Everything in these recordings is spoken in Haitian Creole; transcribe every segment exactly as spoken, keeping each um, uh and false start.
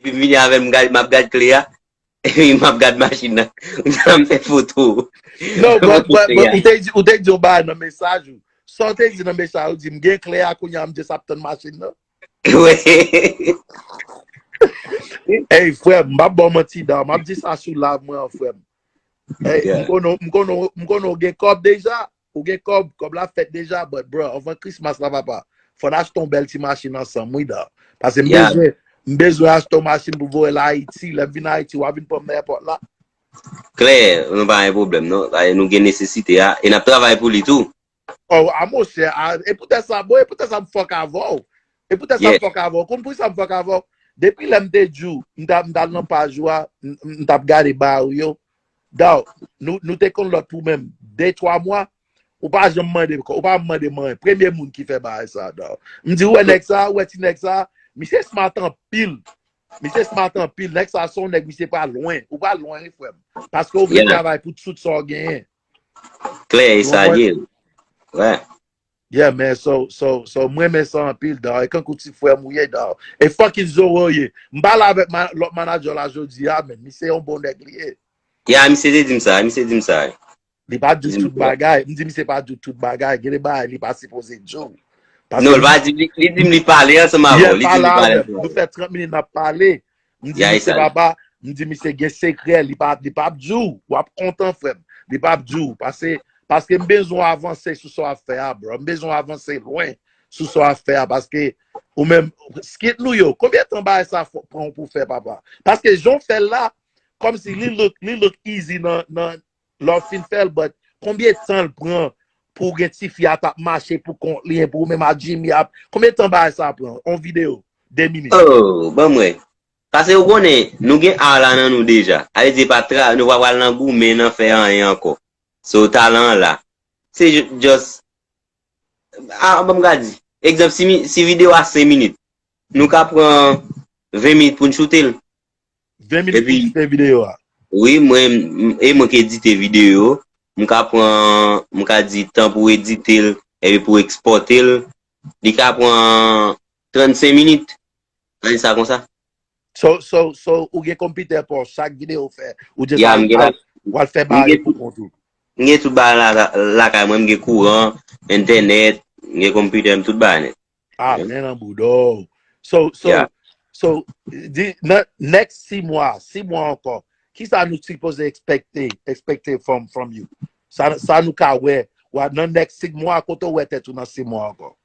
epi m vini avè l, m gad, m ap gad kle a, epi m ap gad machin nan. Kounya m fè foto. Non, but, but, but ou te di, ou te di yon bagay nan mesaj ou. Sa w te di nan mesaj ou, di m gen kle a, kounya m just ap tann machin nan. Wi. Hey, frè m, m ap ba w manti, dan. M ap di sa sou live mwen an, frè m. Hey, m konnen, m konnen, m konnen w gen kòb deja. Ou gen kòb, kòb la fèt deja, but bro, anvan Christmas la, papa, fò n achte yon bèl ti machin ansanm, wi, dan. Paske m bezwen, m bezwen achte yon machin pou voye l Ayiti. Lè m vin Ayiti, w a vin pran m nan èpòt la. Klè, nou pa gen pwoblèm, non. Sa, nou gen nesesite a, e n ap travay pou li tou. Oh, a monchè, a, e poutèt sa, bon, e poutèt sa m fòk avè w. E poutèt sa m fòk avè w. Konn poukisa m fòk avè w? Depi lè m te di w, m t ap, m t al nan paj ou a, m, m t ap gade bagay ou yo. Dawg, nou, nou te konn lòt pou menm de, twa mwa, ou pa janm mande, ou pa mande mwen. Premye moun ki fè bagay sa, dawg. M di, ou wè nèg sa, ou wè ti nèg sa, misye smart anpil. Misye smart anpil. Nèg sa se yon nèg, misye pa lwen. Ou pa lwen, wi, frè m. Paske ou vle travay pou tout sa w genyen. Klè, e sa l ye. Wè. Yeah, man, so, so, so, mwen renmen sa anpil, dawg. E kankou ti frè m ou ye, dawg. E fucking Zoro ye. M pale avèk lòt manager la jodi a, men misye yon bon nèg li ye. Ya, misye te di m sa, misye di m sa. Li pa di w tout bagay. M di misye pa di w tout bagay. Gen de bagay li pa sipoze di w. Non, li pa di, li, li di m li pale ansanm avè w. Li di m li pale ansanm avè w. Nou fè trant minit n ap pale. M di misye papa, m di misye gen sekrè, li pa, li p ap di w. W ap kontan, frè m. Li p ap di w. Paske, paske m bezwen w avanse sou sa w ap fè a, bro. M bezwen w avanse lwen sou sa w ap fè a. Paske ou menm, skit nou yo, konbyen tan bagay sa pran w pou fè, papa? Paske jan w fè l la, kòmsi li look, li look easy nan, nan, lè w fin fè l, but konbyen tan l pran pou w gen tifi a t ap mache pou kont li, epi w menm ak Jimmy ap, konbyen tan bagay sa pran? On videyo, de minit. Oh, ban m wè. Paske ou konnen, nou gen ar la nan nou deja. A vle di pa tra, nou pa pral nan goumen nan fè anyen ankò. So, talan an la. Se just, ah, ban m ka di. Egzanp, si, si videyo a senk minit, nou ka pran ven minit pou n choute l. Ven minit pou choute videyo a. Wi, mwen, e mwen ki edite videyo. M ka pran, m ka di tan pou edite l, epi pou ekspòte l. Li ka pran trannsenk minit. Ann di sa konsa. So, so, so, ou gen konpitè pa w, chak videyo w fè, ou just al, al, w al fè bagay pou kont ou. M gen tout bagay la, lakay mwen, m gen kouran, entènèt, m gen konpitè, m tout bagay nèt. Ah, men nan bouda w. So, so, so, di, nan next sis mwa, sis mwa ankò, kisa nou sipoze expecte, expecte from, from you? Sa, sa nou ka wè, wè, nan next sis mwa, kote w wè tèt ou nan sis mwa ankò?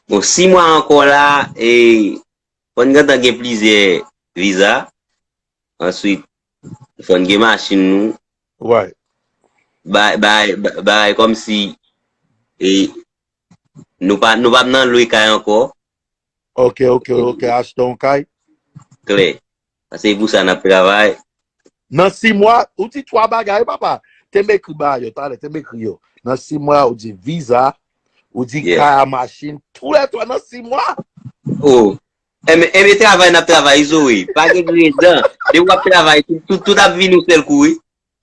Bon, sis mwa ankò la, e, fò n gentan gen plizyè viza. Answit, fò n gen machin nou. Right. Bay, bay, bay, bay kòmsi, e, nou pa, nou pa nan lwe kay ankò. Ok, ok, ok, achte yon kay. Klè. Paske pou sa n ap travay. Nan sis mwa, ou di twa bagay, papa. Te m ekri bagay yo, talè, te m ekri yo. Nan sis mwa, ou di viza, ou di kay a machin, tou lè twa nan sis mwa. Oh. Enben, enben travay n ap travay, Zoe. Pa gen griyen dan. Depi w ap travay, tout, tout, tout ap vini yon sèl kou, wi.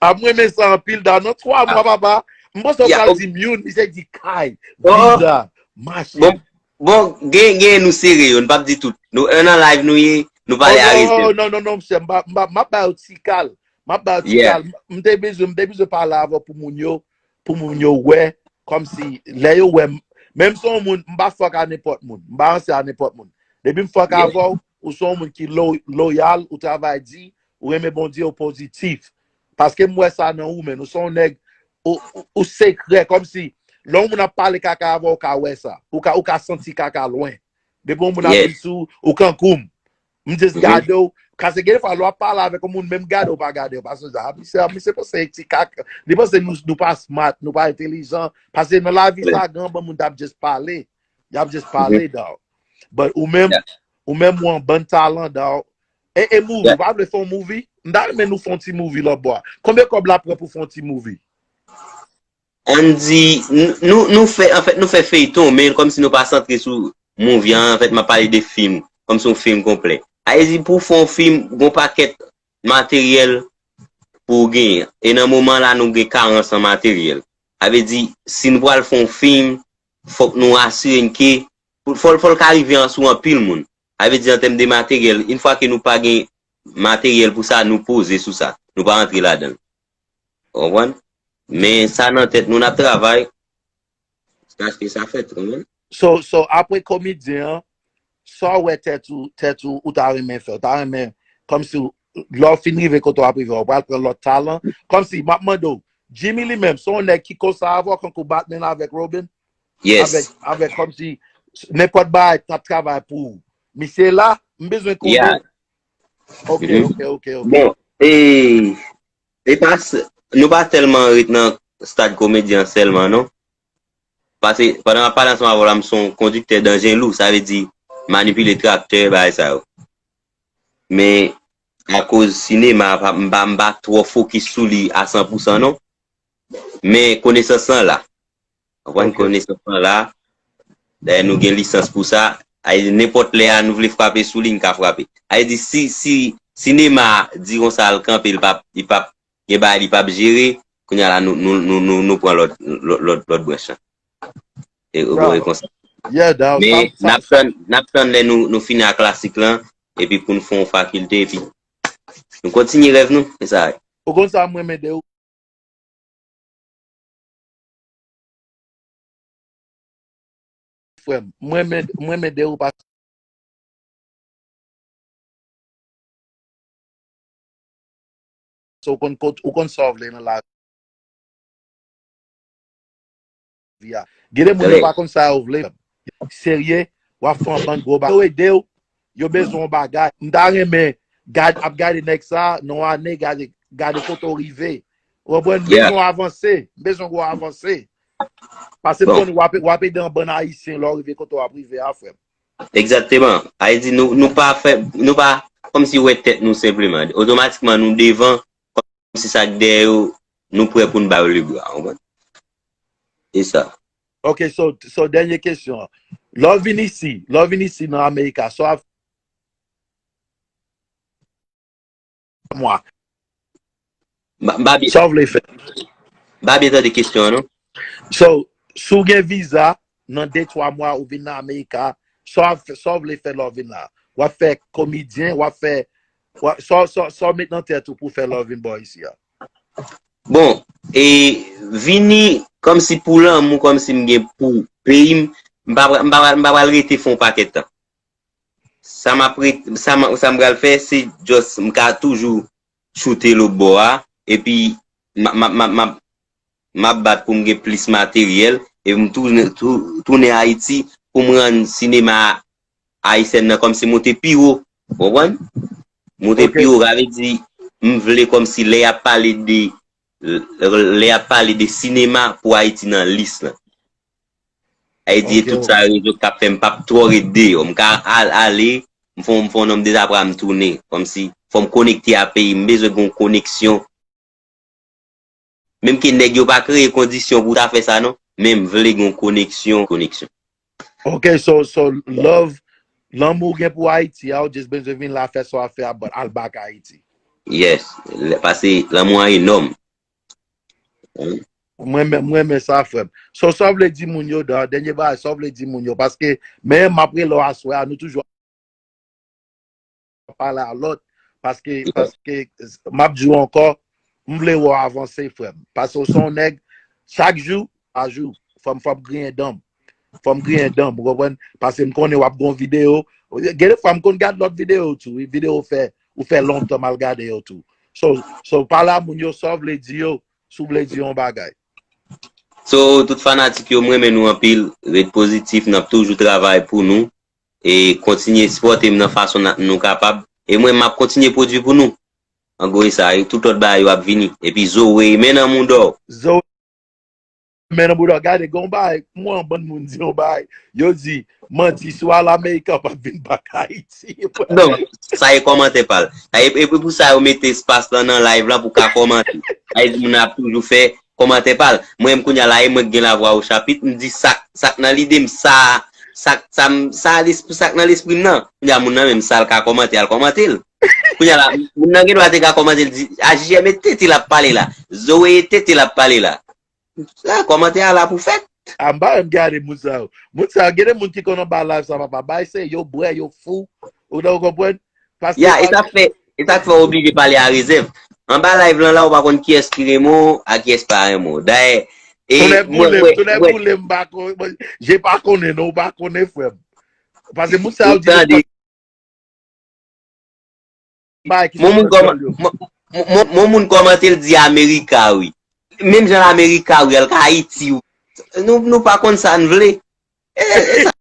A, m renmen sa anpil, da. Nan twa mwa, papa. M panse w pral di m youn, misye di kay, viza, machin. Bon, bon, gen, gen nou sere yo, n p ap di tout. Nou, nan live nou ye, nou pale a rezèv. Non, non, non, non, monchè, m ap, m ap, m ap ba yo ti kal. M ap ba yo ti kal. M te bezwen, m te bezwen pale avè w pou moun yo, pou moun yo wè, kòmsi, lè yo wè m, menm si yon moun, m pa fòk a nenpòt moun, m pa ranse a nenpòt moun. Depi m fòk avè w, ou se yon moun ki lo-, loyal, ou travay di, ou renmen Bondye, ou pozitif. Paske m wè sa nan ou, men ou se yon nèg, ou, ou, ou sekrè, kòmsi, lè yon moun ap pale kaka avè w, ou ka wè sa. Ou ka, ou ka santi kaka lwen. Depi yon moun ap vin sou ou, ou kankou m. M just gade w. Paske gen de fwa, lè w ap pale avèk yon moun, menm gade w pa gade w. Paske sa, misye, misye panse ti kaka. Li panse nou, nou pa smart, nou pa entelijan. Paske nan lavi sa, gen anpil moun t ap just pale. Y ap just pale, dawg. But ou menm, ou menm ou an bann talan, dawg. E, e movie, ou pa vle fè yon movie? M ta renmen nou fè yon ti movie lòtbò a. Konbyen kòb l ap pran pou fè yon ti movie? Ann di, n-, nou, nou fè, anfèt, nou fè feyton, men kòmsi nou pa santre sou movie an, anfèt, m ap pale de fim, kòmsi yon fim konplè. A vle di, pou w fè yon fim, gon pakèt materyèl pou w genyen. E nan moman la, nou gen karans an materyèl. A vle di, si nou pral fè yon fim, fòk nou asire n ke, fò, fò l ka rive an sou anpil moun. A vle di, an tèm de materyèl, yon fwa ke nou pa gen materyèl pou sa, nou poze sou sa. Nou pa antre ladan l. Ou konprann? Men sa nan tèt nou, n ap travay. Paske sa fèt, ou konprann? So, so, apre komedyen an, sa w wè tèt ou, tèt ou, ou ta renmen fè? Ou ta renmen, kòmsi, lè w fin rive kote w ap rive, w pral pran lòt talan? Kòmsi, m ap mande w, Jimmy li menm, se yon nèg ki konsa avè w, kankou Batman avèk Robin? Yes. Avèk, avèk kòmsi, nenpòt bagay t ap travay pou ou. Misye la, m bezwen konnen. Yeah. Ok, mhm, ok, ok, ok. Bon, e, e pa, s- nou pa tèlman ret nan stad komedyen sèlman, non. Paske pandan m ap pale ansanm avè w la, m se yon kondiktè danjen lou, sa vle di manipile traktè, bagay sa yo. Men, akoz sinema, pa- m pa, m pa twò fokis sou li a san pou san, non. Men, konesans lan la. Ou konprann? Ok. Konesans lan la. Dayè, nou gen lisans pou sa. Ay, nenpòt lè a, nou vle frape sou li, n ka frape. Ay di, si, si sinema di konsa al kanpe, li p ap, li p ap gen bagay, li p ap jere, kounye a la, nou, nou, nou, nou, nou pran lòt, lòt, lòt, lòt branch lan. E, ou konprann konsa. Yeah, dawg. Men, sa, sa, n ap tann, n ap tann lè nou, nou fini ak klasik lan, epi pou n fè yon fakilte, epi nou kontinye rèv nou, e sa. Ou konn sa mwen mande ou? Frè m, mwen renmen, mwen renmen de ou pa ou konn kot, ou konn sa w vle nan lavi a. Gen de moun yo pa konn sa yo vle. Serye, w ap fè yon bann gwo bagay. Yo ede w, yo bezwen yon bagay. M ta renmen gad, ap gade nèg sa, nan ane, gade, gade kote w rive. Ou konprann? M bezwen w avanse, m bezwen w avanse. Paske m konnen w ap, w ap ede yon bann Ayisyen lè w rive kote w ap rive a, frè m. Egzakteman. Ayiti, nou, nou pa fè, nou pa, kòmsi wè tèt nou senpleman. Otomatikman, nou devan, kòmsi sa k dèyè yo, nou prè pou n ba yo lebra, ou konprann? E sa. Ok, so, so dènye kesyon. Lè w vin isi, lè w vin isi nan Amerika, sa w ap mwa. M pa, m pa byen, sa w vle fè? M pa byen tande kesyon an, non. So, si w gen viza, nan de twa mwa ou vin nan Amerika, sa w ap fè, sa w vle fè lè w vin la? W ap fè komedyen, w ap fè, w ap, sa, sa, sa w met nan tèt ou pou w fè lè w vin bò isi a? Bon, e vini kòmsi pou lanmou, kòmsi m gen pou peyi m, m pa, m pa, m pa pral rete fè yon pakèt tan. Sa m ap ret-, sa m, sa m pral fè, se just m ka toujou choute lòt bò a, epi m ap, m ap, m ap, m ap, m ap bat pou m gen plis materyèl, epi m tounen, tou-, tounen Ayiti pou m rann sinema ayisyèn nan kòmsi monte pi wo, ou konprann? Monte pi wo, sa vle di, m vle kòmsi lè y ap pale de, lè y ap pale de sinema pou Ayiti nan lis lan. Sa vle di, tout sa yo rezon k ap fè m p ap twò ret deyò. M ka al, ale, m fè, m fè yon nonb de ta pra m tounen. Kòmsi, fò m konekte a peyi m. M bezwen gen yon koneksyon. Menm ke nèg yo pa kreye kondisyon pou ta fè sa, non. Men m vle gen yon koneksyon, koneksyon. Ok, so, so, love, lanmou w gen pou Ayiti a, ou just bezwen vin la fè sa w ap fè a, but al back Ayiti. Yes, lè, paske lanmou an enòm. Mwen, mwen, mwen renmen sa, frè m. So, sa w vle di moun yo, dan, dènye bagay, sa w vle di moun yo, paske, men m ap rele w aswè a, nou toujou pale a lòt, paske, paske, m ap di w ankò, m vle wè w avanse, frè m. Paske w se yon nèg, chak jou, pa jou, fò m, fò m griyen dan m. Fò m griyen dan m, ou konprann? Paske m konnen w ap gen yon videyo. Gen de fwa m konn gad lòt videyo tou, wi, videyo w fè, ou fè lontan m al gade yo tou. So, so, pale a moun yo, sa w vle di yo, si w vle di yon bagay. So, tout fanatik yo, m renmen nou anpil. Ret pozitif, n ap toujou travay pou nou. E kontinye sipòte m nan fason n ap, nou kapab. E mwen, m ap kontinye pwodui pou nou. An gwo, e sa, e tout lòt bagay yo ap vini. Epi Zoe, men nan moun dò. Zoe, men nan moun dò. Gade, gen yon bagay, mwen, yon bann moun di yon bagay. Yo di, manti, si w al Amerik, w p ap vin back Ayiti. Non, sa e kòmantè pa l. Sa e, e pou sa yo mete espas lan nan live lan pou ka kòmante. Sa e di moun ap toujou fè kòmantè pa l. Mwen menm kounye a la, e mwen k gen lavwa o chapit, m di sa, sa k nan lide m, sa, sa, sa, m- sa, lesp- sa k nan lespri m nan. Kounye a moun nan menm, sa l ka kòmante, al kòmante l. Kounye a la, moun nan gen dwa te ka kòmante l, di, A J M e tete l ap pale la. Zoe e tete l ap pale la. Sa, kòmantè a la pou fèt. A, m pa menm gade moun sa yo. Moun sa yo, gen de moun ki konn anba live sa, papa. Bay se yo bwè, yo fou. Ou, ou konprann? Paske, ya, e sa fè, E sa k fè w oblije pale a rezèv. Anba live lan la, ou pa konn kiyès ki renmen w ak kiyès pa renmen w. Dayè, e, Tonè mwen, boule m, mwen, tonè mwen, boule m, m pa konn, mwen, je pa konnen non, ou pa konnen frè m. Paske moun sa yo ou di yo tande, bay ki mon moun sòt kòman, yo. mon, mon, mon, mon moun kòmante l di Amerika, wi. Menm jan Amerika, wi, al ka Ayiti, wi. Nou, nou pa konn sa n vle. E, e, e sa